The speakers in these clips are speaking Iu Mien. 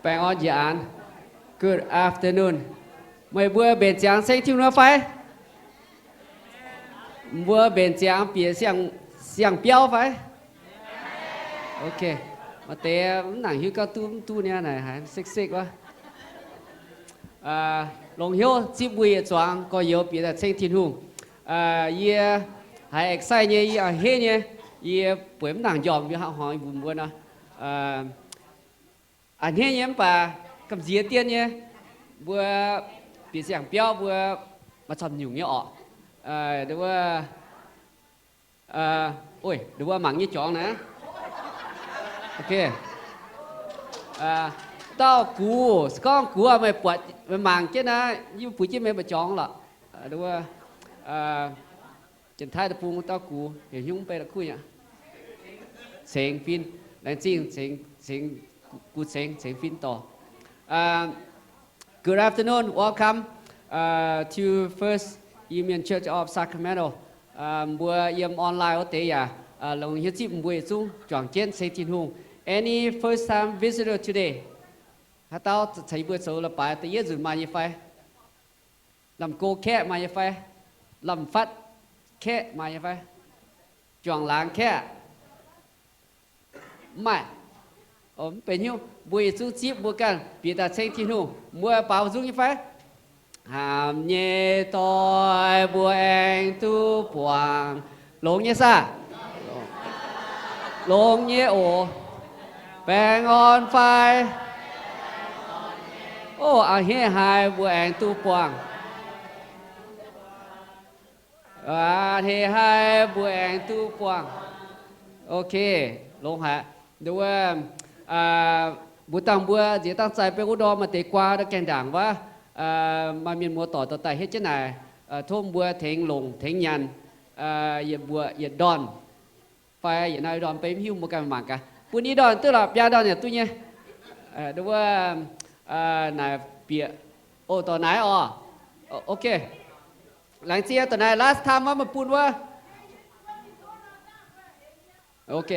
Baengh orn njiec aanx. Good afternoon. Meih mbuo mbenc ziangx ceng Tin-Hungh fai? Mbuo mbenc ziangx bieqc siang-biauv fai? Ok. Maaih deix mv nangc hiuv gauh duqv mv duqv niaa naaic haiz sekv-sekv wuov. Longx hnyouv zipv mbuo yietc zuangx gorx-youz bieqc daaih ceng Tin-Hungh. Yie haiz excited nyei, yie a'hneiv nyei, yie bueix mv nangc njormh yie hnangv hmuangx mbuox mbuo nor. A'hneiv nyei mv baac gamh nziex dien nyei, mbuo bieqc siang-biauv mbuo maaih camv nyungc nyei orqc. Wuov, wuov mangc nyei jorngx naaiv. Ok. Dauh gux, se gorngv gux meih buatc, meih mangc jienv naaiv, yie mbuo buix jienv meih mbu'jorngx lorqc. Wuov, Janx-Taiv deic-bung dauh gux heuc hnyungv bei la'kuqv aqv. Cengx fin, laengz zingh, cengx, gux cengx, cengx fin dorh. Good afternoon, welcome to First Iu Mien Church of Sacramento. Mbuo yiem online wuov deix yaac longx hnyouv zipv mbuo yietc zungv juangc jienv ceng Tin-Hungh. Any first time visitor today? Haaix dauh caux yie mbuo zoux leiz-baaix da'yietv nzunc maaih nyei fai? Lamh go kaeqv maaih nyei fai? Lamh fatv kaeqv maaih nyei fai? Juangc laangz kaeqv? Mv maaih. Mv benx hnyouv, mbuo yietc zungv zipv mbuo ganh bieqc daaih ceng Tin-Hungh. Mbuo baaux mbuo nzung nyei fai? Hnamv nyei doic mbuo aengx duqv buangh. Longx nyei saah? Longx nyei oc. Baengh orn fai? Oc, a'hneiv haic mbuo aengx duqv buangh. A'hneiv haic mbuo aengx duqv buangh. Ok, longx haic. Nduov, mbuo dangh mbuo nziex dangh zaih beiv wuov ndorm maaih deix guaa ndau gaengh ndaangc wuov, maaih mienh muoz-doic dorh daaih hietv jienv naaic, tov mbuo tengx longc tengx nyanc, yietc mbuoqc yietc ndorn. Fai yietc naaiv ndorn beiv mv hiuv, mbuo ganh mangc gaax. Bun i ndorn duqv lorqc, biaa ndorn yaac duqv nyei. Nduov, naaic bieqc, o, dorh naaiv oc. Ok. Laengz zingh dorh naaiv, last time wuov meih bun wuov. Ok.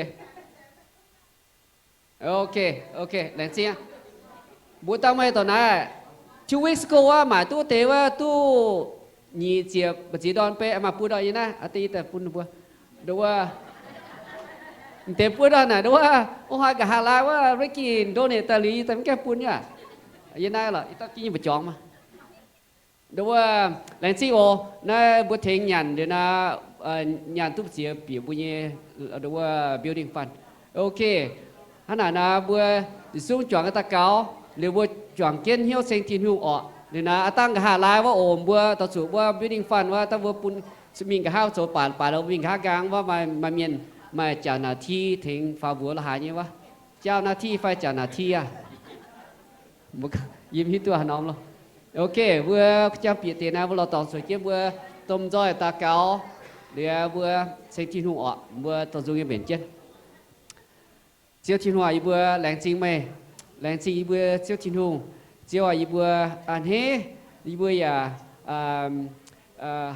Ok, ok, laengz zingh. Mbuo dangh meih dorh naaiv, two weeks ago wuov maaic duqv deix wuov duqv nyic ziepc mba'ziex ndorn bei, maaih bun ndorn yie naaiv, deix yie daaih bun mbuo. Nduov, m'deix bun ndorn naaic nduov, ov, haaix nqa'haav laai wuov Ricky donate daaih liuz yie daaih mv gaengh bun nyei. Yie naaiv lorqc, yie daaih gingv nyei mbu'jorngx maah. Nduov, laengz zingh oc. Naaiv mbuo tengx nyanc liuz naaic, nyanc duqv ziex bieqc mbuo nyei nduov building fund. Ok. Hnangv naaic naaic mbuo yietc zungv juangc daux gaux liuz mbuo juangc jienv hnyouv ceng Tin-Hungh orqc. Liuz naaic aav dangh nqa'haav laai wuov oc, mbuo dorh zuqc wuov building fund wuov dangh mbuo bun mingh nqa'haav zoux baac, baac mbuo mingh nqa'haav nqaang wuov maaih, maaih mienh maaih jaax naaic ti tengx faaux mbuox la'haaix nyei wuov. Jaax naaic ti fai jaax naaic ti aqv? Yie mv hiuv duqv haaix norm loh. Ok, mbuo jangx bieqc deix naaiv mbuo lorz dorngx zueiz jienv mbuo domh nzoih daux gaux liuz mbuo ceng Tin-Hungh orqc, mbuo dorh nzung nyei mbenc jienv. Ziouv Tin-Hungh, yie mbuo laengz zingh meih, laengz zingh yie mbuo Ziouv Tin-Hungh. Ziouv aac, yie mbuo a'hneiv, yie mbuo yaac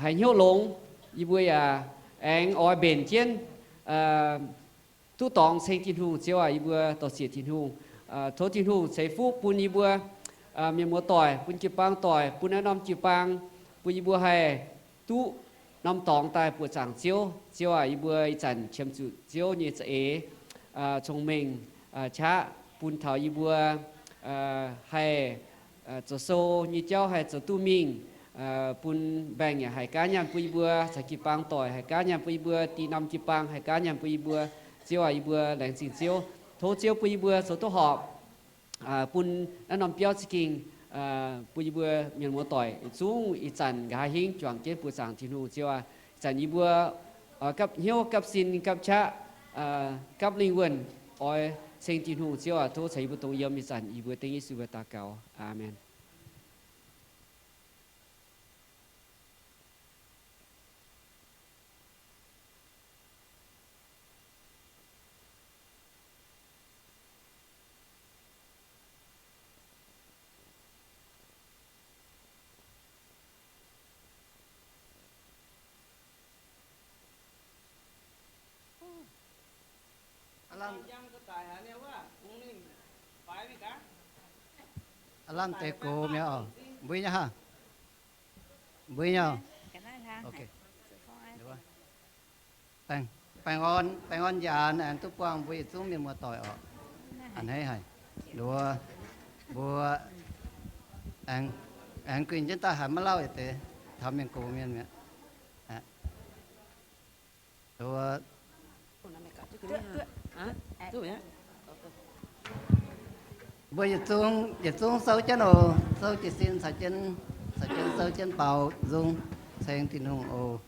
haiz hnyouv longx, yie mbuo yaac aengx oix mbenc jienv duqv dorngx ceng Tin-Hungh. Ziouv aac, yie mbuo dorh siec Tin-Hungh. Tov Tin-Hungh ceix fuqv bun yie mbuo mienh muoz-doic, bun jiu-baang doic, bun naaiv norm jiu-baang, bun yie mbuo haih duqv norm dorngx daaih buoqc zaangc Ziouv. Ziouv aac, yie mbuo ih zanc qiemx zuqc Ziouv nyei za'eix, cong-mengh qaqv bun taux yie mbuo haih zoux sou nyei jauv haih zoux duqv mingh, bun mbaengx yaac haih gaav nyaanh bun yie mbuo, caux jiu-baang doic haih gaav nyaanh bun yie mbuo, dih norm jiu-baang haih gaav nyaanh bun yie mbuo. Ziouv aac, yie mbuo laengz zingh Ziouv. Tov Ziouv bun yie mbuo zoux duqv horpc, bun naaiv norm biauv za'gengh bun yie mbuo mienh muoz-doic yietc zungv ih zanc nqa'haav hingv juangc jienv buoqc zaangc Tin-Hungh. Ziouv aac, ih zanc yie mbuo gapv hnyouv, gapv sin, gapv qaqv, gapv lingh wuonh oix ceng Tin-Hungh. Ziouv aac, tov caux yie mbuo dongh yiem ih zanc, yie mbuo dengv Yesu mbuo daux gaux. Aamen. Aav lamh deix gox mi'aqv oc. Mbui nyei haah? Mbui nyei oc. Baengh, baengh orn, baengh orn njaanx aengx duqv buangh mbuo yietc zungv mienh muoz-doic oc. A'hneiv haic. Nduov, mbuo aengx, aengx guinh jienv daaih haiz maiv lauh yietc deix, taux mienh gox mienh mi'aqv. Nduov, mbuo yietc zungv, yietc zungv souv jienv oc. Souv jiez sin caux jienv, caux jienv souv jienv baaux nzung ceng Tin-Hungh oc.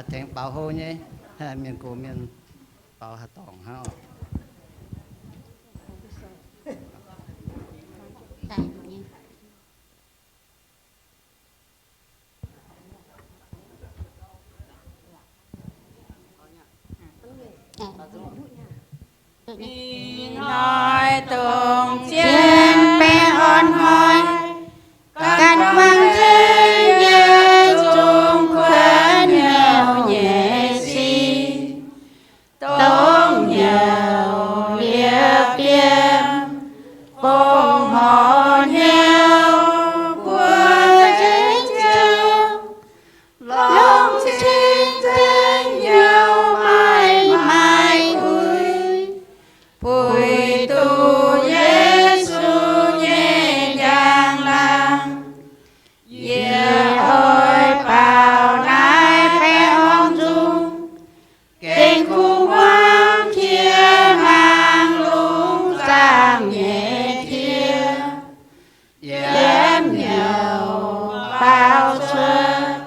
Tengx baaux hlo nyei, mienh gox mienh baaux haaix dorngc hnangv oc. Ih hnoi dongh zien baengh orn hnoi, ganh buangh nzengc yie zungv kuonx hnyouv nyei sic. Dongh hnyouv liepc biem, fongc horc hnyouv buo nzengc ziouc, longc cing nzengc hnyouv maiv maaih uix, puix duqv Yesu nyei njang-laangc. Yie oix baaux naaiv baengh orn nzung, gengh kungx muangx qiex hnaangx lungh zaangc nyei qiex, yiem hnyouv baaux cuotv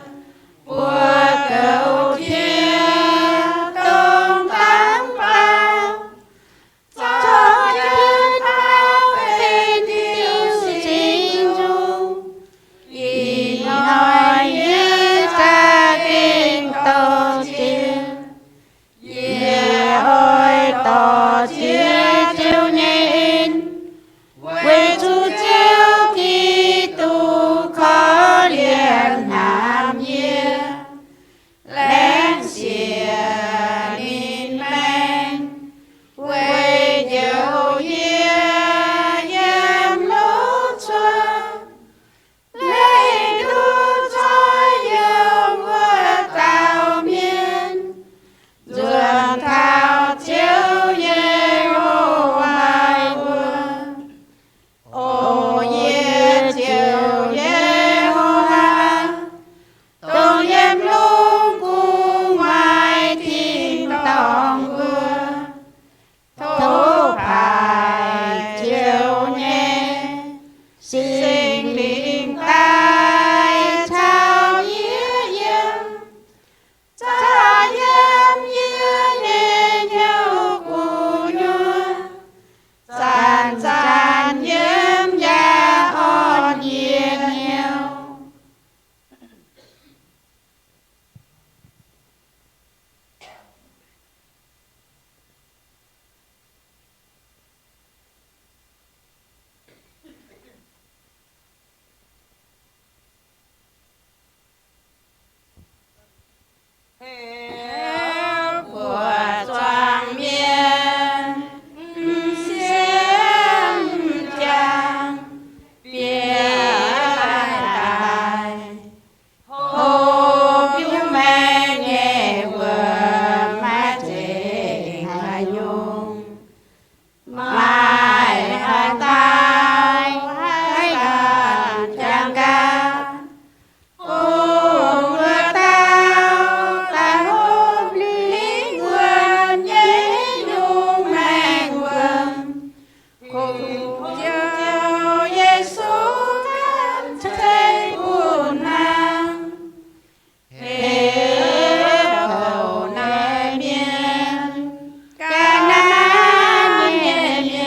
buo goux qiex dongh dangx baaux, zorqv jienv taux benx diuh singx nzung. Ih hnoi yie za'gengh dorh jiex, yie oix dorh jiex Ziouv nyei en, weic zuqc Ziouv Giduc korv-lienh hnamv yie, laengz siec ninh maengh weic njoux yie yiem longc cuotv. Leih duqv zoih yiem wuov dauh mienh, nzuonx taux Ziouv Ye^ho^waa wuov. O yie Ziouv Ye^ho^waa, dongh yiem lungh gu'nguaaic tin-dorngh wuov. Tov paaiv Ziouv nyei Singx Lingh daaih caux yie yiem, caux yiem yie nyei hnyouv gu'nyuoz, zanc-zanc yiem yaac orn yie hnyouv. Heuc buoz zuangx mienh, m'sieqv m'jangc bieqc daaih, hopv biuv maengh nyei wuom maiv zeiz haaix nyungc. Maaih haaix dauh haih ganh jangx gaax? Bun wuov dauh daaih hopv lingh wuonh nyei nyungc maengh wuom, kungx Ziouv Yesu ganh ceix bun hnangv. Heuc houc naaiv mienh, ga'naaiv nyei mienh,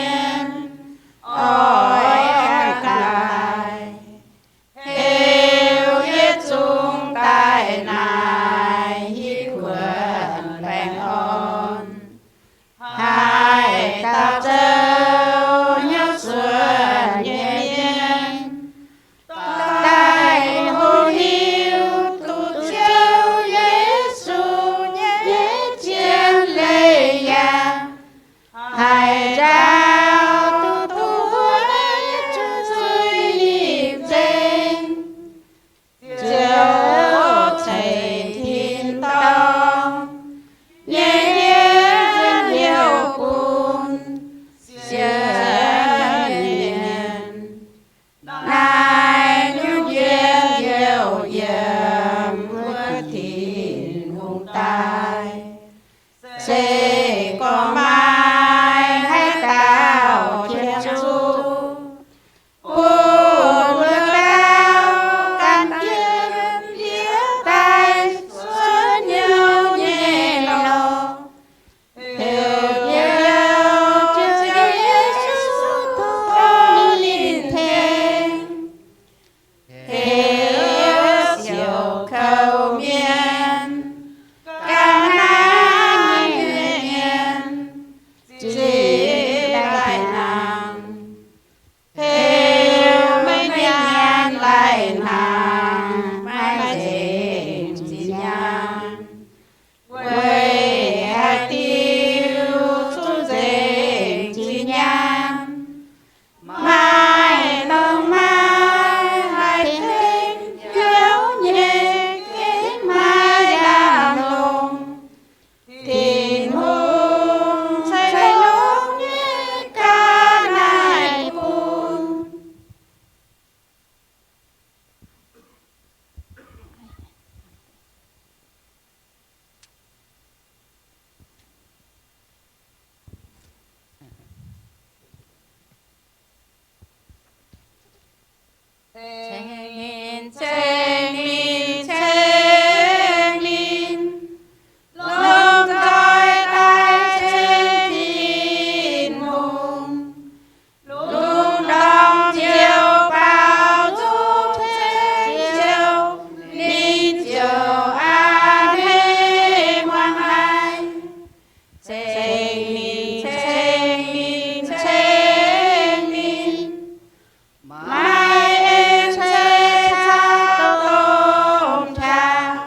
Ceng ninh, ceng ninh, ceng ninh, lomh nzoih daaih ceng Tin-Hungh. Lungh ndorm ziouc baaux nzung ceng Ziouv, ninh ziouc a'hneiv muangx haic. Ceng ninh, ceng ninh, ceng ninh, maaih en-ceix caux domh qaqv.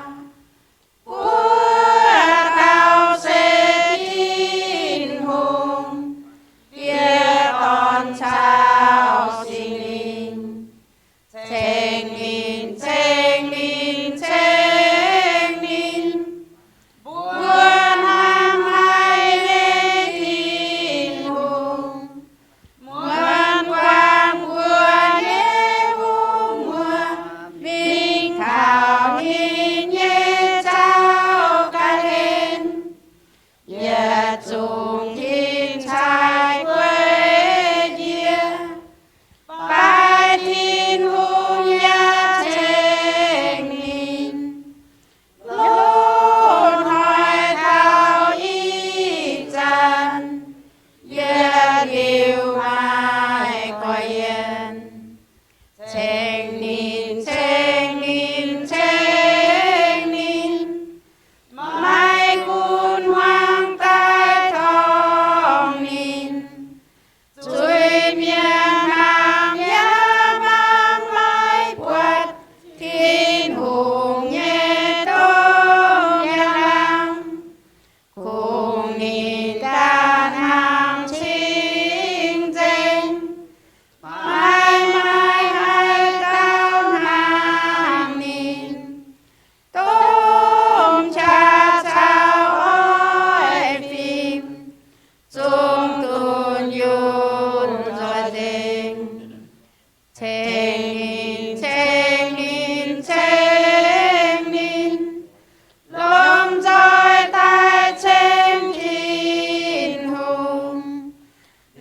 Buov dauh se Tin-Hungh, Diex, Dorn caux Singx Lingh. Ceng ninh, ceng ninh, ceng ninh, mbuo hnamv haic nyei Tin-Hungh, muonz guangc mbuo nyei hungh muoz, mingh taux ninh nyei zaux ga'hlen. Yietc zungv tin-sai guei jiex, baaix Tin-Hungh yaac ceng ninh. Loz-hnoi taux ih zanc, yietc liuz maaih gorx-yien. Ceng ninh, ceng ninh, ceng ninh, maaih gunv hmuangx daaih torngv ninh. Zuiz-mienh naamh yaac mangc maiv buatc Tin-Hungh nyei domh njang-laangc. Kungx ninh ganh hnangv cing-nzengc, maiv maaih haaix dauh hnangv ninh. Domh qaqv caux oix fim zungv dunh yunh nzoih nzengc. Ceng ninh, ceng ninh, ceng ninh, lomh nzoih daaih ceng Tin-Hungh.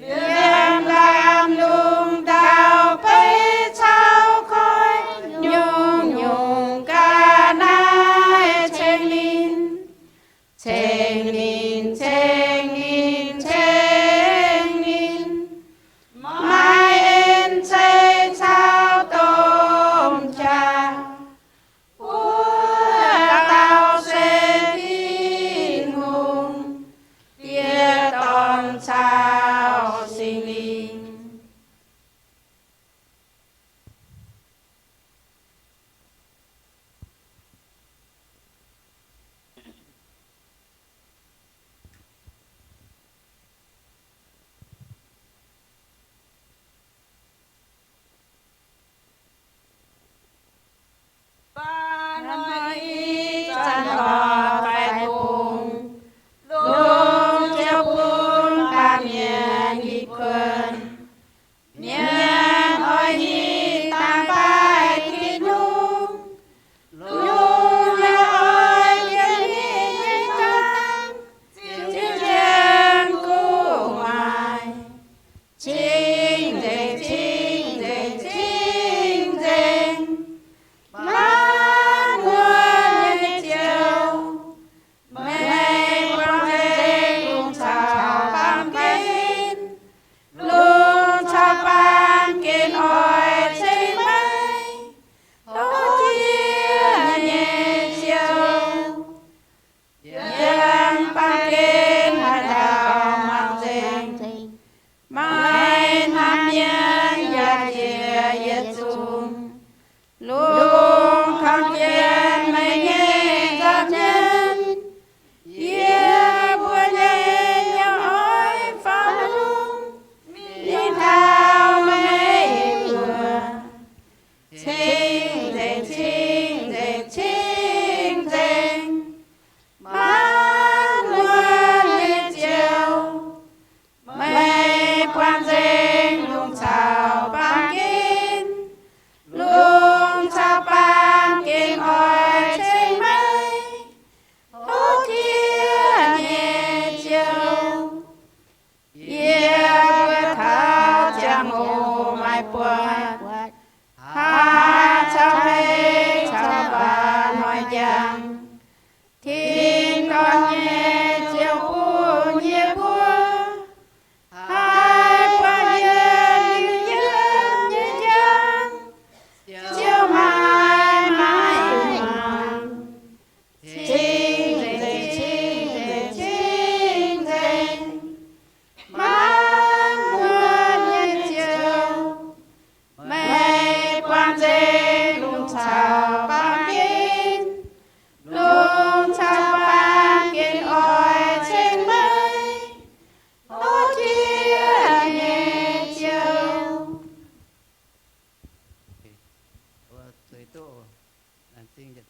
Liemh lamh lungh ndau beiv caux koiv, nyungc-nyungc ga'naaiv ceng ninh. Ceng ninh, ceng ninh, ceng ninh, maaih en-ceix caux domh qaqv. Buov dauh se Tin-Hungh, Diex, Dorn caux Singx Lingh. Hnoi ih zanc lorz fai bung, longc ziouc bun baamh mienh hitv kuonx. Mienh oix hitv dangh baaih Tin-Hungh, lungh yaac oix jienv ninh nyei nzangv, ziouc jienv guv mueic. Cing-nzengc, cing-nzengc, cing-nzengc, maanc muotc nyei Ziouv, meih buangh nzengc lungh caux baamh gen. Lungh caux baamh gen oix ceng meih, tov diev nyei Ziouv. Yiem baamh gen haaix dauh mangc nzengc, maaih hnamv mienh yaac jiex yietc zungv. Lungh kangx jienv meih nyei nza'hmien, yie mbuo nyei hnyouv oix faaux lungh mingh taux meih mbuo. Cing-nzengc, cing-nzengc, cing-nzengc, maanc muotc nyei Ziouv, meih buangh nzengc lungh caux baamh gen. Lungh caux baamh gen oix ceng meih, tov diev nyei Ziouv. Yie mbuo taux ziangh hoc maiv buatc, hnangv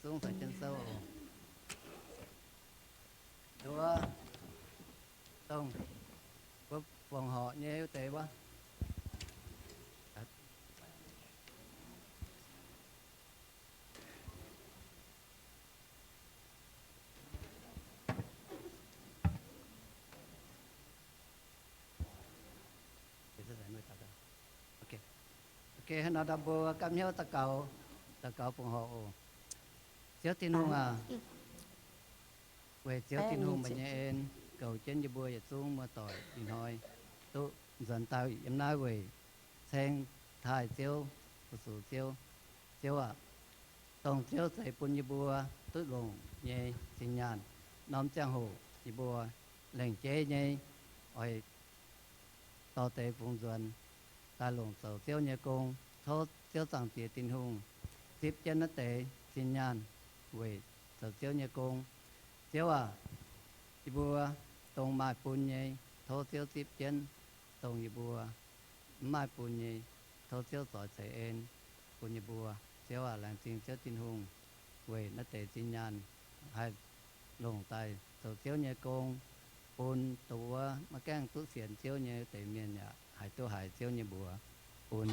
zungv faix jienv souv oc. Nduov dongh mbuo fongc horc nyei wuov deix wuov. Ok, hnangv nor mbuo gapv hnyouv daux gaux, daux gaux fongc horc oc. Ziouv Tin-Hungh aac, weic Ziouv Tin-Hungh meih nyei en goux jienv yie mbuo yietc zungv muoz-doic ih hnoi duqv nzuonx daaih yiem naaiv weic ceng taaih Ziouv, fu-sux Ziouv. Ziouv aac, dongh Ziouv zeix bun yie mbuo duqv longc nyei zinh nyaanh, norm ziangh hoc yie mbuo lengc jeiv nyei oix dorh deix fungx nzuonx daaih longc zoux Ziouv nyei gong. Tov Ziouv Zaangc Diex Tin-Hungh zipv jienv naaiv deix zinh nyaanh weic zoux Ziouv nyei gong. Ziouv aac, yie mbuo dongh maaih bun nyei, tov Ziouv zipv jienv. Dongh yie mbuo mv maaih bun nyei, tov Ziouv zoix ceix en bun yie mbuo. Ziouv aac, laengz zingh Ziouv Tin-Hungh weic naaiv deix zinh nyaanh haih longc daaih zoux Ziouv nyei gong, bun dongh wuov maiv gaengh duqv sienx Ziouv nyei deix mienh yaac haih duqv haiz Ziouv nyei mbuox, bun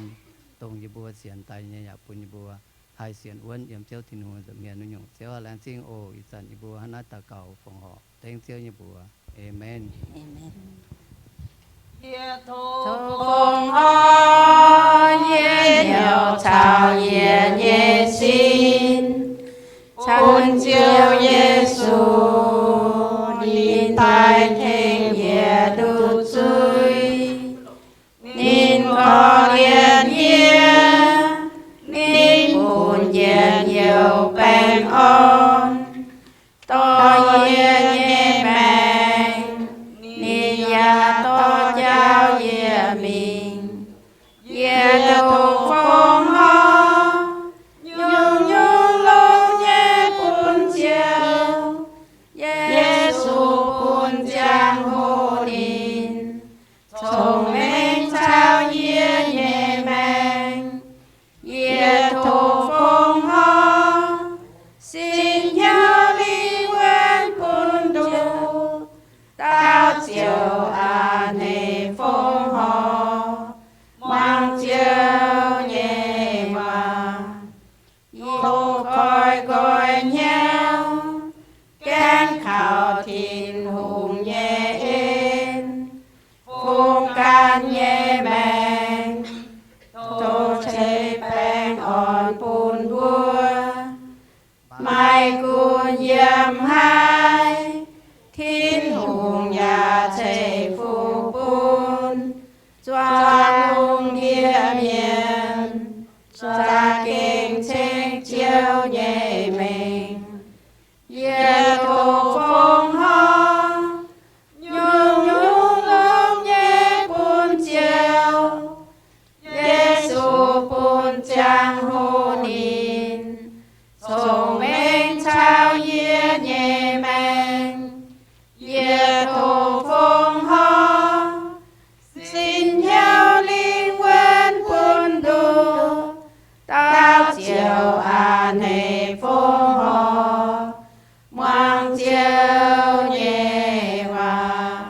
dongh yie mbuo sienx daaih nyei yaac bun yie mbuo haih sienx wuonv yiem Ziouv Tin-Hungh nza'hmien wuov nyungc. Ziouv aac, laengz zingh oc. Ih zanc yie mbuo hnangv naaiv daux gaux fongc horc dengv Ziouv nyei mbuox. Aamen. Tov fongc horc yie nyouc caux yie nyei sin, bun Ziouv Yesu ninh daaih tengx yie nduqc zuiz. Ninh korv-lienh yie, ninh bun yie hnyouv baengh orn. Dorh yie nyei maengc, ninh yaac dorh jauv yie mingh. Yie tov fongc horc, nyungc-nyungc longx nyei bun Ziouv. Yesu bun ziangh hoc ninh cong-mengh caux yie nyei maengc. Yie tov fongc horc, Singx Hnyouv lingh wuonv bun nduqc, dauh ziouc a'hneiv fongc horc muangx Ziouv nyei waac. Yie tov koi nqoi hnyouv, gaengh kaux Tin-Hungh nyei en, fungx ganh nyei maengc, tov ceix baengh orn bun mbuo. Maiv gunv yiem haaix, Tin-Hungh yaac ceix fuqv bun. Zuangx lungh ndiev mienh za'gengh ceng Ziouv nyei mengh. Yie tov fongc horc, nyungc-nyungc longx nyei bun Ziouv. Yesu bun ziangh hoc ninh cong-mengh caux yie nyei maengc. Yie tov fongc horc, Singx Hnyouv lingh wuonv bun nduqc, dauh ziouc a'hneiv fongc horc muangx Ziouv nyei waac.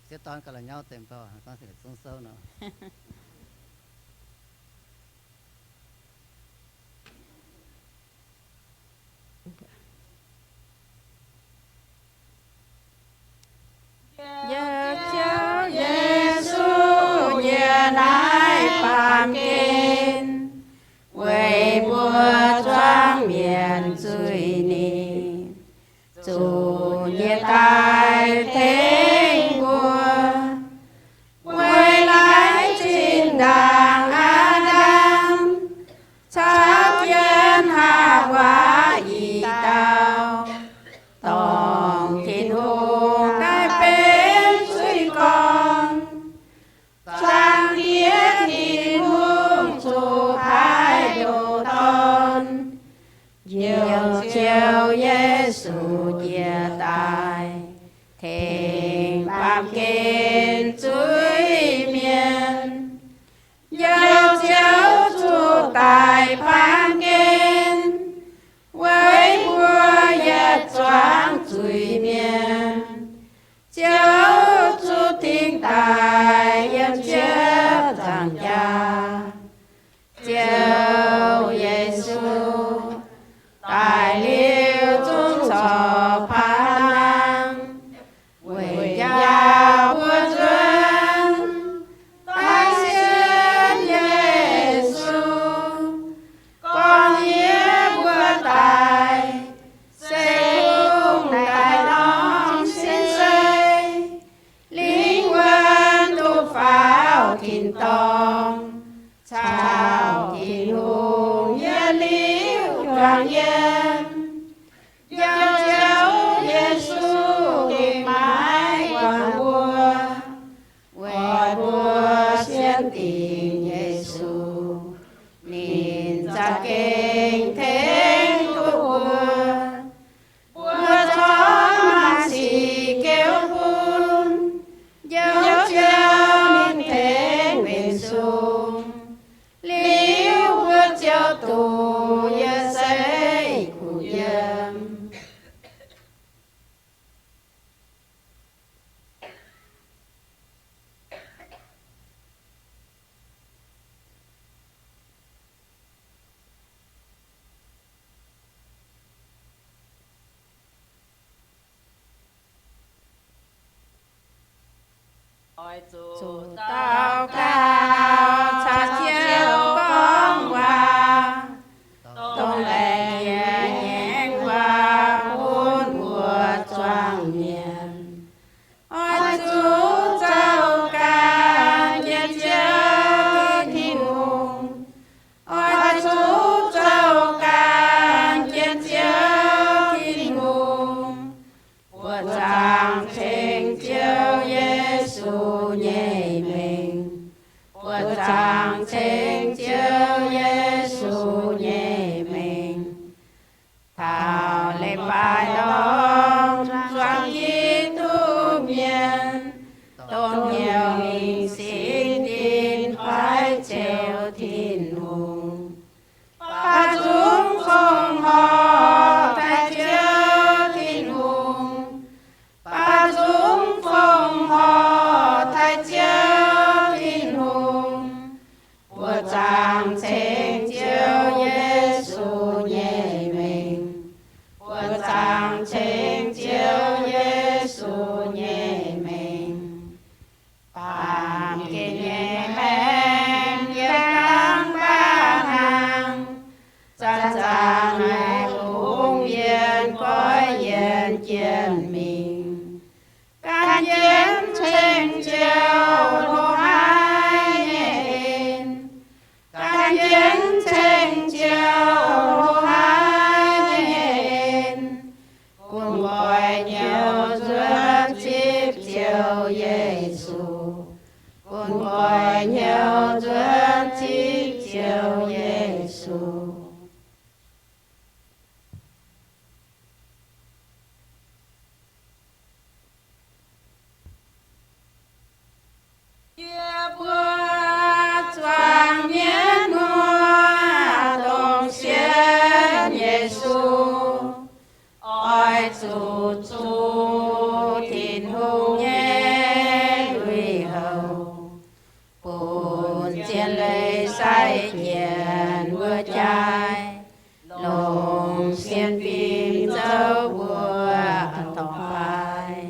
Sieqv dorn ga'la'nyauv zemc fai gorngv zungv souv nor. Yie Ziouv Yesu, yie naaiv baamh gen weic mbuo zuangx mienh zuiz-nipc, zuqc yie daaih tengx mbuo. Weic naaiv zinh ndaangc Aa^ndam caux jienv Haawaa i dauh, dorngc Tin-Hungh daaih benx zuiz-gorn. Yesu njiec daaih tengx baamh gen zuiz-mienh. Njoux Ziouv zuqc daic baamh gen, weic mbuo yietc zuangx zuiz-mienh. Ziouv zuqc dingc daaih yiem ziepc nzaangc jaax. Ziouv Yesu daic liuz zungv corc paav laangz, weic njaaux mbuo nzuonx. Daic sienx Yesu, gorngv yie mbuo daic, se kungx daaih norm sin sei. Lingh wuonh duqv faaux tin-dorngh, caux Tin-Hungh yietc liuz juangc yiem. Njoux Ziouv Yesu gengh maiv guangc mbuo, oix mbuo sienx dingc Yesu, ninh za'gengh tengx duqv mbuo. Mbuo corc maaih sic geux bun, Njoux Ziouv ninh tengx benx sung, liuz mbuo ziouc duqv yiem seix kuh yiem. Oix zuqc daux gaux caux Ziouv gorngv waac, dongh laengz jiex nyei waac bun mbuo zuangx mienh. Oix zuqc zoux ganh jiex Ziouv Tin-Hungh. Oix zuqc zoux ganh jiex Ziouv Tin-Hungh. Buoqc zaangc ceng Ziouv Yesu nyei mengh. Buoqc zaangc ceng Ziouv Yesu nyei mengh. Taux leiz-baaix ndorm zuangx Giduc mienh, dongh hnyouv mingh sin dinc faix Ziouv Tin-Hungh. Baac zungv fongc horc taaih Ziouv Tin-Hungh. Baac zungv fongc horc taaih Ziouv Tin-Hungh. Buoqc zaangc ceng Ziouv Yesu nyei mengh. Buoqc zaangc ceng Ziouv Yesu nyei mengh. Baamh gen nyei maengc yiem dangh baav hnaangx, zanc-zanc maaih kungx mienh goiv yienh jienh mingh. Gan jienv ceng Ziouv loz-hnoi nyei en. Gan jienv ceng Ziouv loz-hnoi nyei en. Gunv goix hnyouv nzuonx zipv Ziouv Yesu. Gunv goix hnyouv nzuonx zipv Ziouv Yesu. Yie mbuo zuangx mienv muoz dongh sienx Yesu, oix zuqc zuqc Tin-Hungh nyei lui-houx, bun zien leiz sai jienv mbuo jaaix, longc sienx fim zouv mbuo dorngx fai.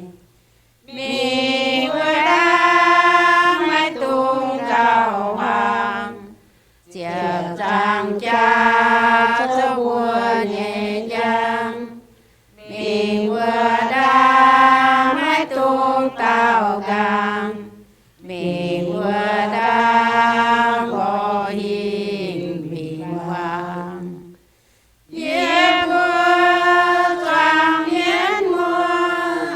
Mingh wuov ndaangc maiv dungx nzauh hmuangx, ziepc nzaangc jaax zouv mbuo nyei njang. Mingh wuov ndaangc maiv dungx daauh nqaang, mingh wuov ndaangc mborqv hingh mingh hmuangx. Yie mbuo zuangx mienv muoz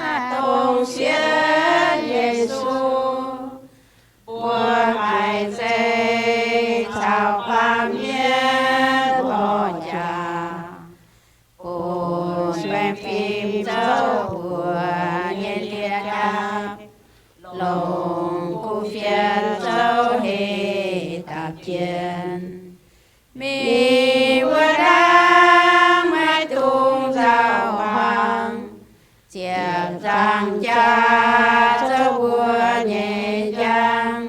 fim zouv mbuox nyei ndie-gaatv, longc kuv fienx zouv heh dapv jienv. Mingh wuov ndaangc maiv dungx nzauh hmuangx, ziepc nzaangc jaax zouv mbuo nyei njang.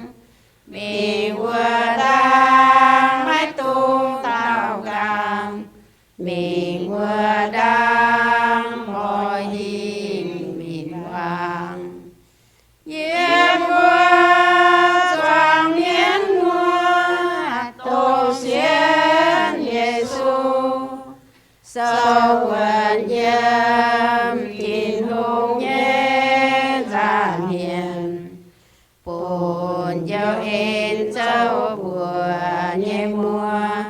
Mingh wuov ndaangc maiv dungx daaux nqaang, mingh wuov ndaangc mborqv hingh minc waangc. Yie mbuo zuangx mienv muoz dongh sienx Yesu, sou wuonx yiem Tin-Hungh nyei nzaangc mienh, bun njoux en zouv mbuo nyei muoz,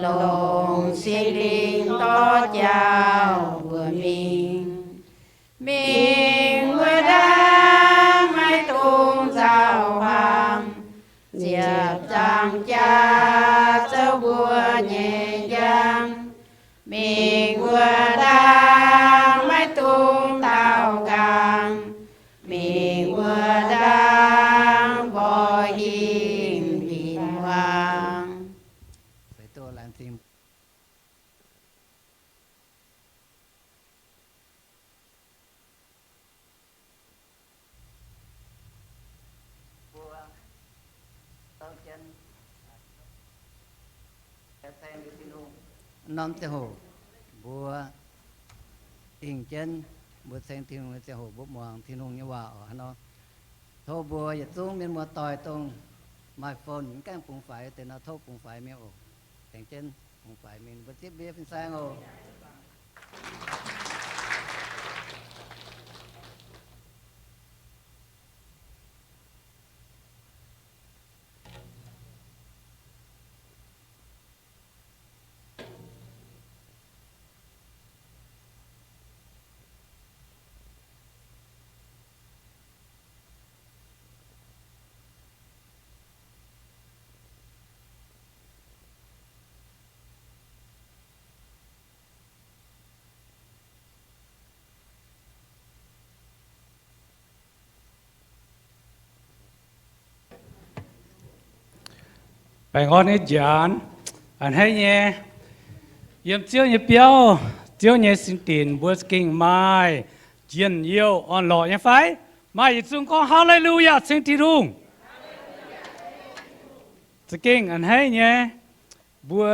longc Singx Lingh dorh jaaux mbuo mingh. Mingh wuov ndaangc maiv dungx nzauh hmuangx, ziepc nzaangc jaax zouv mbuo nyei njang. Mingh wuov ndaangc maiv dungx daaux nqaang, mingh wuov ndaangc mborqv hingh minc waangc. Norm ziangh hoc mbuo dingh jienv mbuo ceng Tin-Hungh nyei ziangh hoc mbuo muangx Tin-Hungh nyei waac oc. Hnangv nor, tov mbuo yietc zungv mienh muoz-doic dongh maaih phone mv gaengh bungx faix deix nor, tov bungx faix mingh oc. Tengx jienv bungx faix mingh, mbuo zipv ndie fin-saeng oc. Baengh orn nyei njaanc, a'hneiv nyei, yiem Ziouv nyei biauv, Ziouv nyei singx dinc mbuo za'gengh maaih njien-youh orn-lorqc nyei fai? Maaih yietc zungv gorngv Haleluyaa ceng Tin-Hungh. Za'gengh a'hneiv nyei, mbuo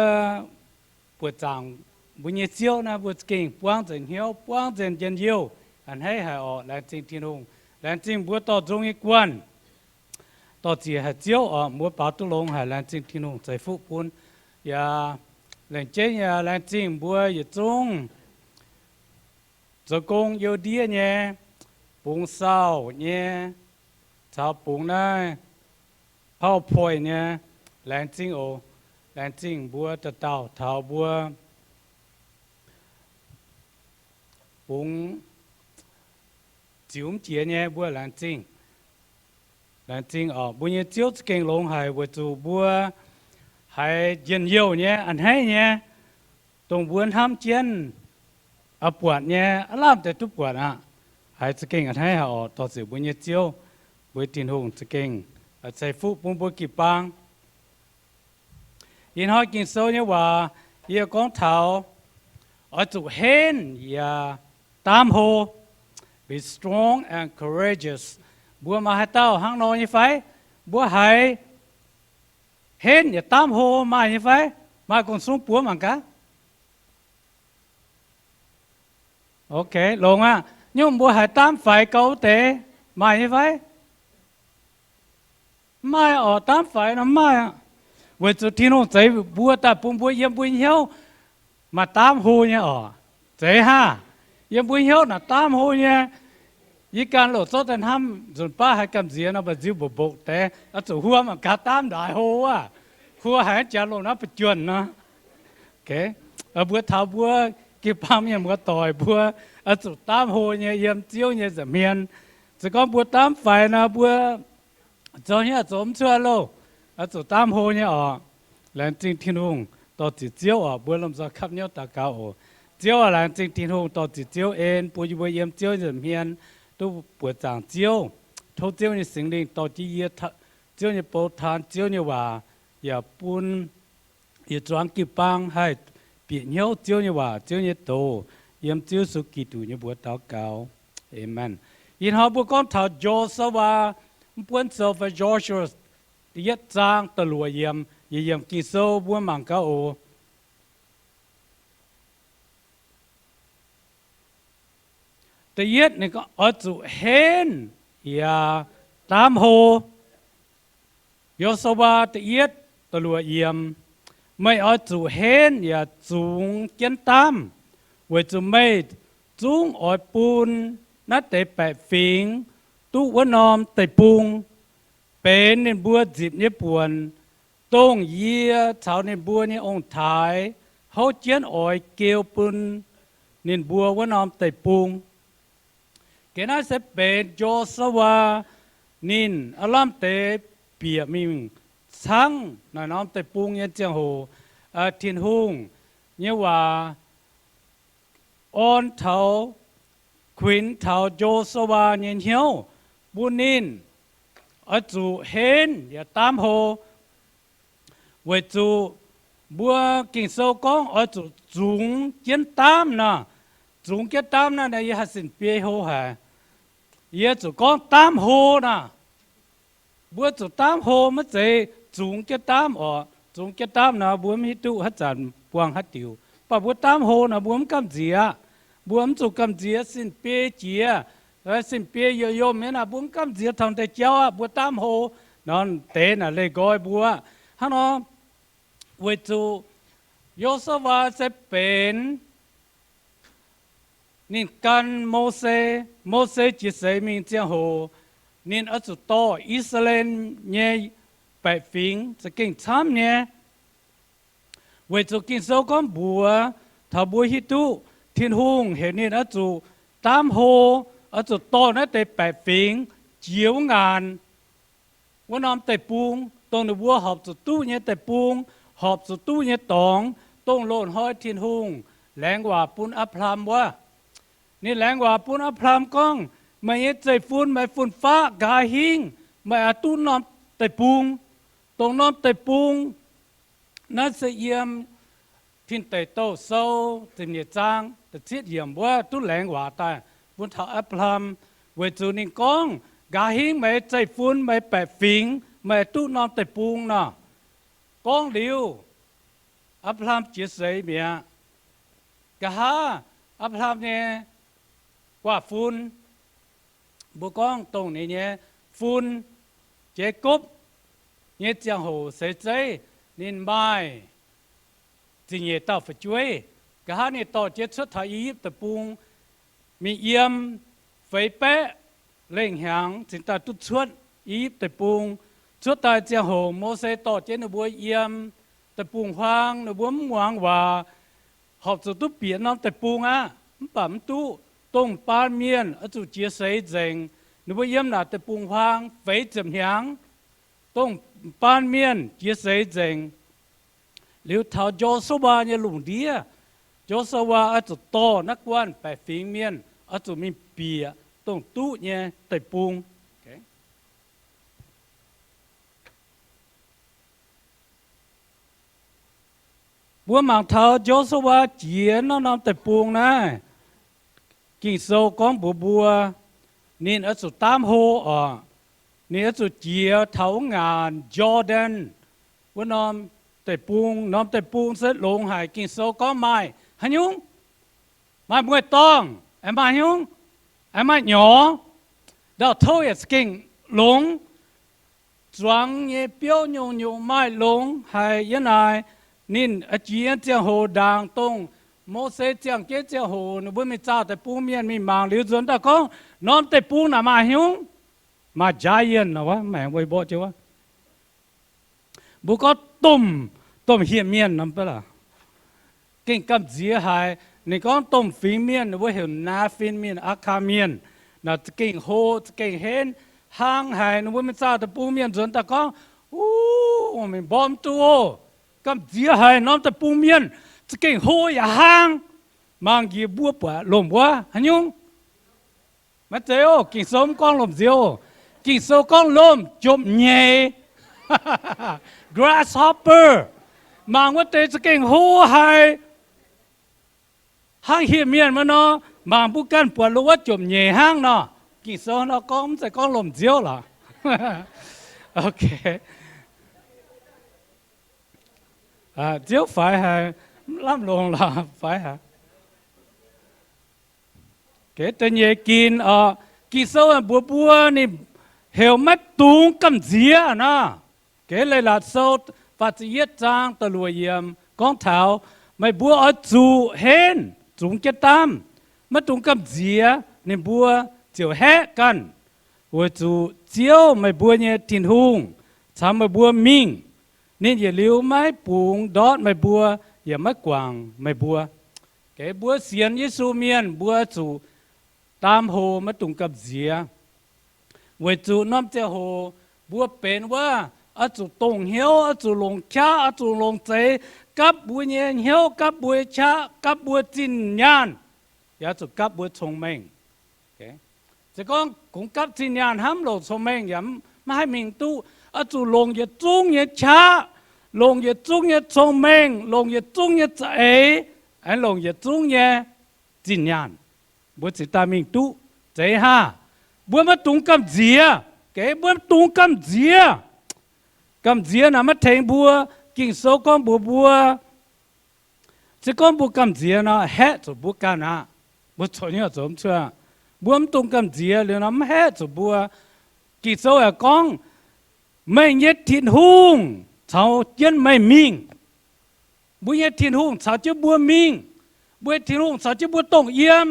buoqc zaangc mbuo nyei Ziouv naaiv, mbuo za'gengh buangv nzengc hnyouv, buangv nzengc njien-youh, a'hneiv haic orqc. Laengz zingh Tin-Hungh, laengz zingh mbuo dorh nzung nyei guanh, dorh ziex haic Ziouv orqc. Mbuo baaux duqv longx haic, laengz zingh Tin-Hungh ceix fuqv bun. Yaac lengc jeiv yaac laengz zingh mbuo yietc zungv zoux gong youh ndiev nyei, bungx sauh nyei, caux bungx naaiv PowerPoint nyei, laengz zingh oc. Laengz zingh mbuo dauh dauh taux mbuo bungx ziux mv jiex nyei, mbuo laengz zingh. Laengz zingh oc. Mbuo nyei Ziouv za'gengh longx haic weic zuqc mbuo haiz njien-youh nyei, a'hneiv nyei, dongh mbuo hnamv jienv buatc nyei, aav lamh deix duqv buatc aqv. Haiz za'gengh a'hneiv haic orqc. Dorh ziec mbuo nyei Ziouv, mbuo Tin-Hungh za'gengh ceix fuqv bun mbuo jiu-baang. Ih hnoi Ging-Sou nyei waac yie gorngv taux oix zuqc henv yaac daamv hlo. Be strong and courageous. Mbuo maaih haaix dauh hnangv nor nyei fai? Mbuo haiz henv yaac daamv hlo maaih nyei fai? Maaih gong-sung buov mangc gaax. Ok, longx aqv. Nyungc mbuo haiz daamv faix gau wuov deix maaih nyei fai? Mv maaih orqc. Daamv faix nor mv maaih aqv. Weic zuqc Tin-Hungh zeix mbuo daaih bun mbuo yiem mbuo nyei hnyouv maaih daamv hlo nyei orqc. Zeiz haav? Yiem mbuo hnyouv naaic daamv hlo nyei. Yie ganh loc zorqv daaih hnamv nzunc baav haiz gamh nziex nor, mba'nziu mboqc mboqc deix, oix zuqc huo mangc gaax daamv ndaaix hlo wuov. Huo haiz jaax loz naaiv ba'juonh nor. Mbuo taux mbuo jiu-baang mienh muoz-doic mbuo oix zuqc daamv hlo nyei yiem Ziouv nyei nza'hmien. Se gorngv mbuo daamv faix nor, mbuo zoux hnyouv zoux mv cuotv loh, oix zuqc daamv hlo nyei orqc. Laengz zingh Tin-Hungh, dorh ziec Ziouv orqc. Mbuo lomh nzoih kapv hnyouv daux gaux oc. Ziouv aac, laengz zingh Tin-Hungh dorh ziqc Ziouv en bun yie mbuo yiem Ziouv nza'hmien duqv buoqc zaangc Ziouv. Tov Ziouv nyei Singx Lingh dorh jienv yie, Ziouv nyei bou taan Ziouv nyei waac, yaac bun yietc zuangx jiu-baang haih bieqc hnyouv Ziouv nyei waac, Ziouv nyei doz. Yiem Ziouv Yesu Giduc nyei mbuox daux gaux, aamen. Ih hnoi mbuo gorngv taux Njosuwaa, mv buonv sou fai Joshua, da'yietv zaang da'luoqc yiemc, yietc yiemc Ging-Sou mbuo mangc gaax oc. Da'yietv ninh gorngv, oix zuqc henv yaac daamv hlo. Njosuwaa da'yietv da'luoqc yiemc, meih oix zuqc henv yaac zungx jienv daamv, weic zuqc meih zungv oix bun naaiv deix baeqc fingx duqv wuov norm deic-bung, benx ninh mbuo nzipc nyei buonc, dongh yie caux ninh mbuo nyei ong-taaix houv jienv oix geu bun ninh mbuo wuov norm deic-bung. Geh naaiv se benx Njosuwaa ninh aav lamh deix bieqc mingh caangv naaiv norm deic-bung nyei ziangh hoc, Tin-Hungh nyei waac orn taux, kuinx taux Njosuwaa nyei hnyouv, bun ninh oix zuqc henv yaac daamv hlo, weic zuqc mbuo Ging-Sou gorngv oix zuqc zungx jienv daamv nor. Zungx jienv daamv naaiv, yie haih sin biei hlo haic. Yie zuqc gorngv daamv hlo nor. Mbuo zuqc daamv hlo, maiv zeiz zungx jienv daamv oc. Zungx jienv daamv nor, mbuo mv hiuv duqv haaix zanc buangh haaix diuc. Mv baac mbuo daamv hlo nor, mbuo mv gamh nziex. Mbuo mv zuqc gamh nziex sin biei jiex, sin biei yaac yomh nyei naaic, mbuo mv gamh nziex taux deix jauv aqv. Mbuo daamv hlo nor, deix naaic leih nqoi mbuo. Hnangv nor, weic zuqc Njosuwaa se benx ninh gan Mose, Mose jiez seix mingh ziangh hoc, ninh oix zuqc dorh I^saa^laa^en nyei baeqc fingx za'gengh camv nyei. Weic zuqc Ging-Sou gorngv mbuox taux mbuo hiuv duqv Tin-Hungh heuc ninh oix zuqc daamv hlo, oix zuqc dorh naaiv deix baeqc fingx jiex wuov ngaanc, wuov norm deic-bung, dongh ninh mbuo horpc zuqc duqv nyei deic-bung, horpc zuqc duqv nyei dorngx, dongh loz-hnoi Tin-Hungh laengz waac bun Apc^laam wuov. Ninh laengz waac bun Apc^laam gorngv, meih nyei zeiv-fun, meih fun-faqv nqa'haav hingv meih oix duqv norm deic-bung. Dongh norm deic-bung naaiv se yiem Tin Deic Douh Sou ziepc nyeic zaang da'cietv yiemc wuov duqv laengz waac daaih bun taux Apc^laam, weic zuqc ninh gorngv, nqa'haav hingv meih zeiv-fun, meih baeqc fingx, meih duqv norm deic-bung nor. Gorngv liuz, Apc^laam jiez seix mi'aqv. Nqa'haav Apc^laam nyei guaav fun, mbuo gorngv dongh ninh nyei fun, Jaakopv, nyei ziangh hoc seix zeiv, ninh maaih ziepc nyeic dauh fu'jueiv. Nqa'haav ninh dorh jienv cuotv taux I^yipv Deic-Bung, mingh yiem feix baeqv lengh hnyangx cingx daaih duqv cuotv I^yipv Deic-Bung. Cuotv daaih ziangh hoc Mose dorh jienv ninh mbuo yiem deic-bung-huaang, ninh mbuo mv muangx waac, horpc zuqc duqv bieqc norm deic-bung aqv. Mv baac mv duqv, dongh baan mienh oix zuqc jiez seix nzengc. Ninh mbuo yiem naaic deic-bung-huaang feix ziepc hnyangx, dongh baan mienh jiez seix nzengc. Liuz taux Njosuwaa nyei lungh ndiev, Njosuwaa oix zuqc dorh naaiv guanh baeqc fingx mienh oix zuqc mingh bieqc dongh duqv nyei deic-bung. Mbuo mangc taux Njosuwaa jiex naaiv norm deic-bung naaiv, Ging-Sou gorngv mbuox mbuo, ninh oix zuqc daamv hlo oc. Ninh oix zuqc jiex taux wuov ngaanc Jordan wuov norm deic-bung. Norm deic-bung se longx haic. Ging-Sou gorngv maaih haaix nyungc? Maaih mueiz-dorngh, aengx maaih haaix nyungc? Aengx maaih nyorx. Ndau-touv yaac za'gengh longx. Zuangx nyei biouv nyungc-nyungc maaih longx haic. Yiem naaic ninh jiex nyei ziangh hoc ndaangc dongh Mose ziangh jienv ziangh hoc ninh mbuo mingh zaah deic-bung mienh mingh mangc liuz nzuonx daaih gorngv, norm deic-bung naaic maaih haaix nyungc? Maaih giant nor, maengx mborqv jienv wuov. Mbuo gorngv domh, domh hieh mienh nor, gengh gamh nziex haic. Ninh gorngv domh fingx mienh, ninh mbuo heuc Naafin Mienh, Aakaa Mienh, naaic za'gengh hlo, za'gengh henv, hlang haic. Ninh mbuo mingh zaah deic-bung mienh nzuonx daaih gorngv, Uv, mingh mborqv mv duqv oc. Gamh nziex haic, norm deic-bung mienh za'gengh hlo yaac hlang. Mangc njiec mbuo buatc lomc wuov haaix nyungc? Maiv zeiz oc. Ging-Sou mv gorngv lomc nziouv. Ging-Sou gorngv lomc jomc nyeic, grasshopper. Mangc wuov deix za'gengh hlo haic, hnangv hieh mienh wuov nor. Mangc mbuo ganh buatc lomc wuov jomc nyeic hnangv nor. Ging-Sou nor gorngv, mv zeiz gorngv lomc nziouv lorqc. Nziouv faix haic, mv lamh longc lorqc, faix haic. Da'nyeic ginc oc, Ging-Sou mbuox mbuo ninh heuc maiv dungx gamh nziex nor. Leiz-Latc Sou faah ziepc yietv zaang da'luoqc yiemc gorngv taux meih mbuo oix zuqc henv zungx jienv daamv, maiv dungx gamh nziex, ninh mbuo ziouc haeqv ganh, weic zuqc Ziouv meih mbuo nyei Tin-Hungh caux meih mbuo mingh. Ninh yietc liuz maiv bungx ndortv meih mbuo, yaac maiv guangc meih mbuo. Mbuo sienx Yesu mienh mbuo zuqc daam hoc maiv dungx gamh nziex, weic zuqc norm ziangh hoc mbuo benx wuov oix zuqc dongh hnyouv, oix zuqc longc qaqv, oix zuqc longc zeix, gapv mbuo nyei hnyouv, gapv mbuo nyei qaqv, gapv mbuo zinh nyaanh, yaac zuqc gapv mbuo cong-mengh. Se gorngv kungx gapv zinh nyaanh hnamv longc cong-mengh yaac maiv haih mingh duqv. Oix zuqc longc yietc zungv nyei qaqv, longc yietc zungv nyei cong-mengh, longc yietc zungv nyei za'eix, aengx longc yietc zungv nyei zinh nyaanh, mbuo cingx daaih mingh duqv. Zeiz haah? Mbuo maiv dungx gamh nziex. Geh mbuo maiv dungx gamh nziex. Gamh nziex naaic maiv tengx mbuo. Ging-Sou gorngv mbuox mbuo, se gorngv mbuo gamh nziex nor, haeqv zuqc mbuo ganh aqv. Mbuo zoux nyei zoux mv cuotv. Mbuo mv dungx gamh nziex liuz nor, mv haeqv zuqc mbuo. Ging-Sou yaac gorngv, meih nyei Tin-Hungh caux jienv meih mingh. Mbuo nyei Tin-Hungh caux jienv mbuo mingh. Mbuo nyei Tin-Hungh caux jienv mbuo dongh yiem.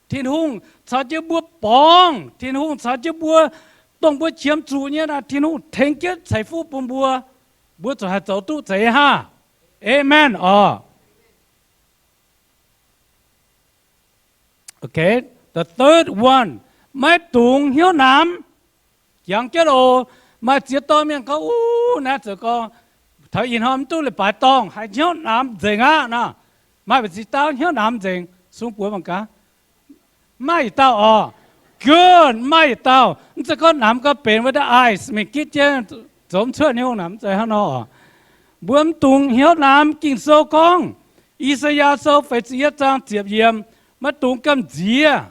Tin-Hungh caux jienv mbuo borngz. Tin-Hungh caux jienv mbuo, dongh mbuo qiemx zuqc nyei naaic, Tin-Hungh tengx jienv ceix fuqv bun mbuo. Mbuo zuqc haih zoux duqv. Zeiz haah? Amen oc. The third one, maiv dungx hnyouv namx. Jangx jienv oc. Maaih ziex dorngx mienh gorngv, uv, naaiv zoux gorngv taux ih hnoi mv duqv leiz-baaix dorngh, haiz hnyouv namx nzengc aqv nor. Maaih mbu'ziex dauh hnyouv namx nzengc, sung buoz mangc gaax. Maaih yietc dauh oc. Good, maaih yietc dauh. Mv zeiz gorngv namx gau benx wuov deix ice mingh gitv jienv zoux mv cuotv hnyouv namx, mv zeiz hnangv nor oc. Mbuo mv dungx hnyouv namx. Ging-Sou gorngv, I^saa^yaa Sou feix ziepc yietv zaang ziepc yiemc, maiv dungx gamh nziex.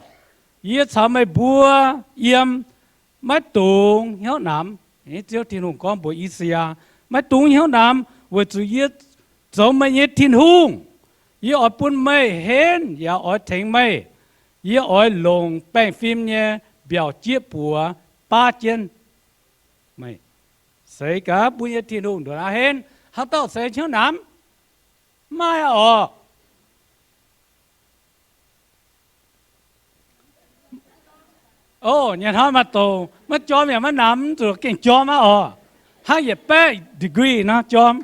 Yie caux meih mbuo yiem. Maiv dungx hnyouv namx. Ziouv Tin-Hungh gorngv mbuox I^saa^yaa, maiv dungx hnyouv namx, weic zuqc yie zoux meih nyei Tin-Hungh. Yie oix bun meih henv yaac oix tengx meih. Yie oix longc baengh fim nyei mbiaauc jieqv buoz baav jienv meih. Seix gaax mbuo nyei Tin-Hungh nduqc aqv henv. Haaix dauh seix hnyouv namx? Maiv maaih oc. Ov, nyei hnoi maaih dongh maiv jorm yaac maiv namx, zuqc gengh jorm aqv oc. Hnangv yietc baeqv degree nor jorm.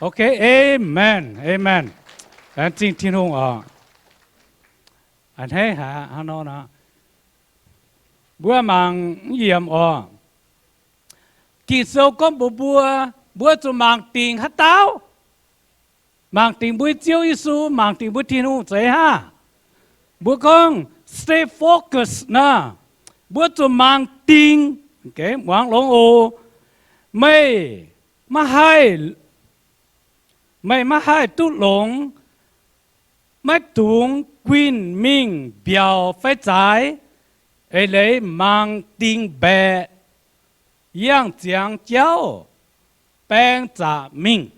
Ok, amen, amen. Laengz zingh Tin-Hungh oc. A'hneiv haic hnangv nor. Mbuo mangc mv yiemc oc. Ging-Sou gorngv mbuox mbuo, mbuo zuqc mangc dingc haaix dauh? Mangc dingc mbuo Ziouv Yesu, mangc dingc mbuo Tin-Hungh zeiz haah? Mbuo gorngv stay focused nor, mbuo zuqc mangc dingc. Muangx longx oc. Meih maiv haih, meih maiv haih duqv longx. Maiv dungx guinh mingh mbiaauc fai zaaix, eix leiz mangc dingc mbaeqc, yangh ziangx jauv, baeng zaqc mingh.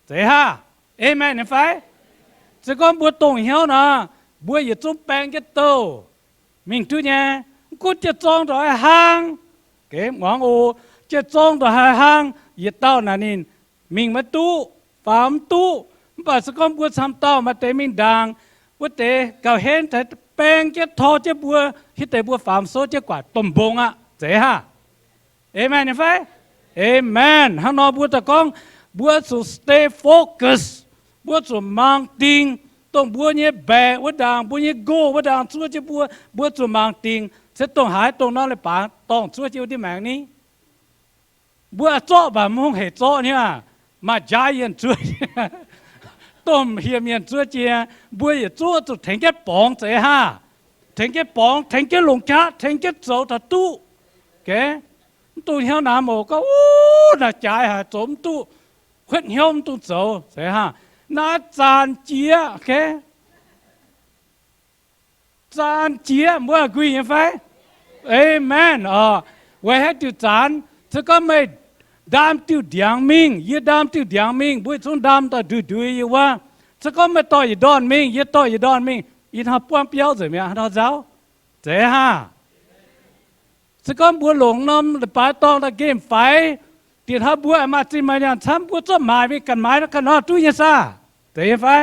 Zeiz haah? Amen nyei fai? Se gorngv mbuo dongh hnyouv nor, mbuo yietc zungv baeng jienv douh mingh duqv nyei. Mv gunv jiez zorng ndongc haaix hnangv, muangx oc, jiez zorng ndongc haaix hnangv, yietc dauh naaic ninh mingh maiv duqv, faaux mv duqv. Mv baac se gorngv mbuo camv dauh maaih deix mingh ndaangc, wuov deix gauh henv, baeng jienv tor jienv mbuo, hitv deix mbuo faaux mv sou jienv guatc domh mbong aqv. Zeiz haah? Amen nyei fai? Amen. Hnangv nor mbuo daaih gorngv, mbuo zuqc stay focus. Mbuo zuqc mangc dingc, dongh mbuo nyei mbaeqc wuov ndaangc, mbuo nyei goal wuov ndaangc zuov jienv mbuo. Mbuo zuqc mangc dingc, se dongh haaix dongh norm leiz-baaix dorngh zuov jienv wuov diuh maengx ni. Mbuo zorqv mv baac mv hungh heic zorqv nyei aqv. Maaih giant zuov. Domh hieh mienh zuov jiex, mbuo yietc zungv zuqc tengx jienv borngz zeiz haah? Tengx jienv borngz, tengx jienv longc qaqv, tengx jienv zoux taux duqv. Mv dungx hnyouv naaiv moc gorngv, Wuov naaic jaaix haic, zoux mv duqv, kuotv hnyouv mv dungx zoux zeiz haah? Naaiv zanc jiex, zanc jiex, mbuo agree nyei fai? Amen oc. Weic haaix diuc zanc? Se gorngv meih ndaam diuh ndiangx mingh, yie ndaam diuh ndiangx mingh, mbuo zungv ndaam daaih ndui-ndui yie wuov. Se gorngv meih dorh yietc ndorn mingh, yie dorh yietc ndorn mingh, ih hnoi buangv biauv nzengc mi'aqv, hnangv nor nzauh. Zeiz haah? Se gorngv mbuo longc norm leiz-baaix dorngh daaih nqemh faix, dieh hnoi mbuo aengx maaih zinh maaih nyaanh camv, mbuo zorqv maaic mingh ganh maaiz nor ganh nor duqv nyei saah? Zeiz nyei fai?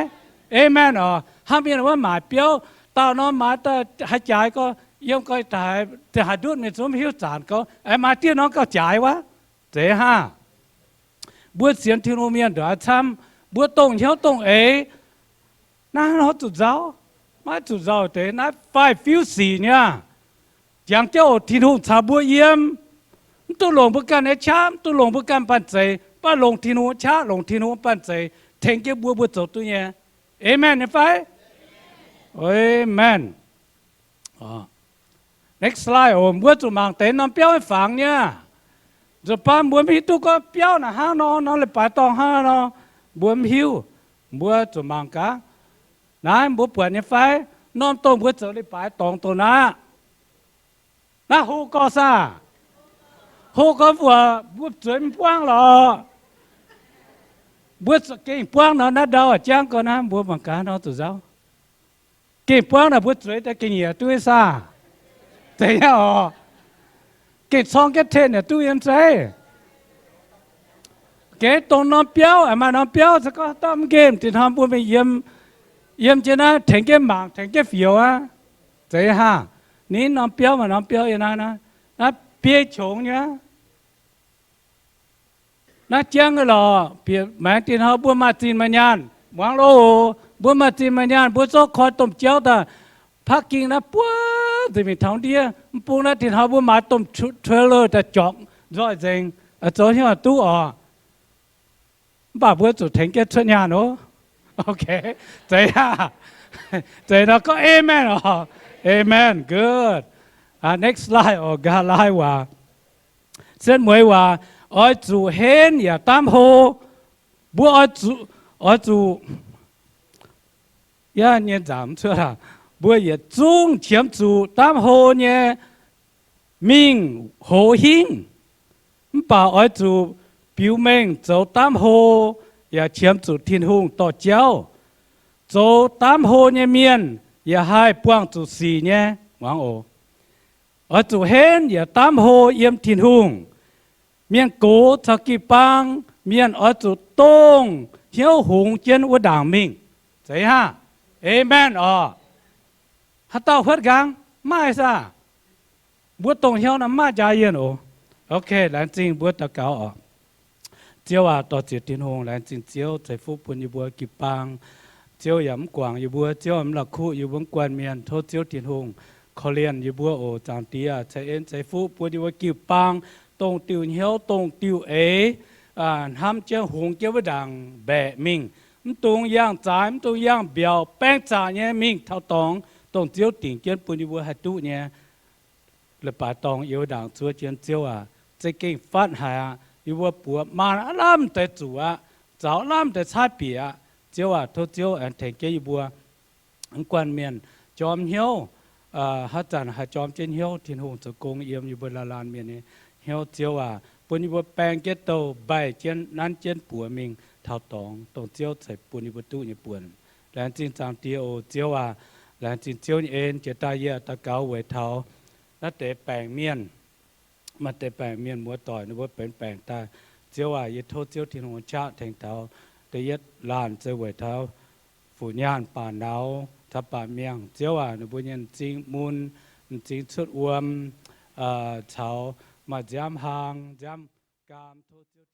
Amen oc. Hnangv mienh wuov maaic biauv, daauh norm maaiz daaih haaix jaaix gorx, yiem gorx, haaix ndutv mienh zungv mv hiuv zanc gorx, aengx maaih dieh norm gauh jaaix wuov. Zeiz haah? Mbuo sienx Tin-Hungh mienh ndongc haaix camv, mbuo dongh hnyouv dongh eix, naaiv hnangv nor zuqc nzauh, maiv zuqc nzauh deix, naaiv faix-fiuv sic nyei. Jangx jienv oc, Tin-Hungh caux mbuo yiem. Mv dungx longc mbuo ganh nyei qaqv, mv dungx longc mbuo ganh banh zeic, mv baac longc Tin-Hungh qaqv, longc Tin-Hungh banh zeic tengx jienv mbuo, mbuo zoux duqv nyei. Amen nyei fai? Amen. Next slide oc. Mbuo zuqc mangc deix norm biauv nyei fangx nyei. Nzunc baav mbuo mv hiuv duqv gorngv biauv naaic hnangv nor, norm leiz-baaix dorngh hnangv nor, mbuo mv hiuv. Mbuo zuqc mangc gaax. Naaiv mbuo buatc nyei fai? Norm dongh mbuo zoux leiz-baaix dorngx dongh naaiv. Naaiv hlo gorx saah? Hlo gorx mbuo, mbuo zueiz mv buangv lorqc. Mbuo gengh buangv nor naaiv ndau jangv gorx naaiv, mbuo mangc gaax nor zuqc nzauh. Gengh buangv naaic mbuo zueiz daaih ga'nyiec duqv saah? Zeiz nyei oc. Gengh corng jienv ten yaac duqv yiem zeiv. Gengh dongh norm biauv, maaih norm biauv se gorngv dauh mv nqemh, dinh hnoi mbuo mingh yiem, yiem jienv naaiv tengx jienv mangc, tengx jienv fioux aqv. Zeiz haah? Ninh norm biauv maaih norm biauv yiem naaiv, naaiv biei qongx nyei. Naaiv jangv nyei lorqc. Bieqc maengx dinh hnoi mbuo maaih zinh maaih nyaanh, muangx loh, mbuo maaih zinh maaih nyaanh, mbuo zorqv koi domh jauv daaih parking naaiv buov nzengc mingh taux ndiev. Mv bung naaiv dinh hnoi mbuo maaiz domh trailer daaih jorqc nzoih nzengc, zoux hnyouv duqv oc. Mv baac mbuo zuqc tengx jienv cuotv nyaanh oc. Zeiz aqv. Zeiz nor gorngv amen oc. Amen. Good. Next slide oc. Ga'naaiv waac, setv mueiz waac, oix zuqc henv yaac daamv hlo. Mbuo oix zuqc, oix zuqc, yaac nyei nzaamc cuotv, mbuo yietc zungv qiemx zuqc daamv hlo nyei mingh hoz hingv. Mv baac oix zuqc biux mengh zoux daamv hlo, yaac qiemx zuqc Tin-Hungh dorh jauv. Zoux daamv hlo nyei mienh yaac haih buangh zuqc sic nyei. Muangx oc. Oix zuqc henv yaac daamv hlo yiem Tin-Hungh. Mienh gox caux jiu-baang mienh oix zuqc dongh hnyouv hungx jienv wuov ndaangc mingh. Zeiz haah? Amen oc. Haaix dauh huotv nqaang? Maaih saah? Mbuo dongh hnyouv nor maaih jaax yienh oc. Ok, laengz zingh, mbuo daux gaux oc. Ziouv aac, dorh ziec Tin-Hungh, laengz zingh Ziouv ceix fuqv bun yie mbuo jiu-baang. Ziouv yaac mv guangc yie mbuo, Ziouv mv la'kuqv yie mbuo mv guanh mienh. Tov Ziouv Tin-Hungh korv-lienh yie mbuo oc. Zaangc Diex, ceix en ceix fuqv bun yie mbuo jiu-baang, dongh diuh hnyouv, dongh diuh eix, hnamv jienv hungx jienv wuov ndaangc mbaeqc mingh. Mv dungx yangh zaaix, mv dungx yangh mbiaauc, baeng zaqc nyei mingh taux dorngx, dongh Ziouv dingc jienv bun yie mbuo haih duqv nyei. Leiz-baaix dorngh yiem wuov ndaangc zuov jienv, Ziouv aac, za'gengh fatv haic aqv. Yie mbuo buoz maanh aav lamh deix zuqc aqv, zaux aav lamh deix caaiv bieqc aqv. Ziouv aac, tov Ziouv aengx tengx jienv yie mbuo mv guanh mienh jorm hnyouv, haaix zanc haih jorm jienv hnyouv, Tin-Hungh zoux gong yiem yie mbuo laanh laanh mienh nyei hnyouv. Ziouv aac, bun yie mbuo baeng jienv douh mbaih jienv nanv jienv buoz mingh taux dorngx, dongh Ziouv ceix bun yie mbuo duqv nyei buonc. Laengz zingh Zaangc Diex oc, Ziouv aac. Laengz zingh Ziouv nyei en. Jiex daaih yie daux gaux weic taux naaiv deix baengc mienh. Maaih deix baengc mienh muoz-doic ninh mbuo benx baengc daaih. Ziouv aac, yie tov Ziouv Tin-Hungh qaqv tengx taux. Da'yietv laanh se weic taux fu nyaanh baac nauz caux baac miangh. Ziouv aac, ninh mbuo nyei m'zing mun, m'zing cuotv wuom, caux maaih nziaamv hlang, nziaamv gaam, tov Ziouv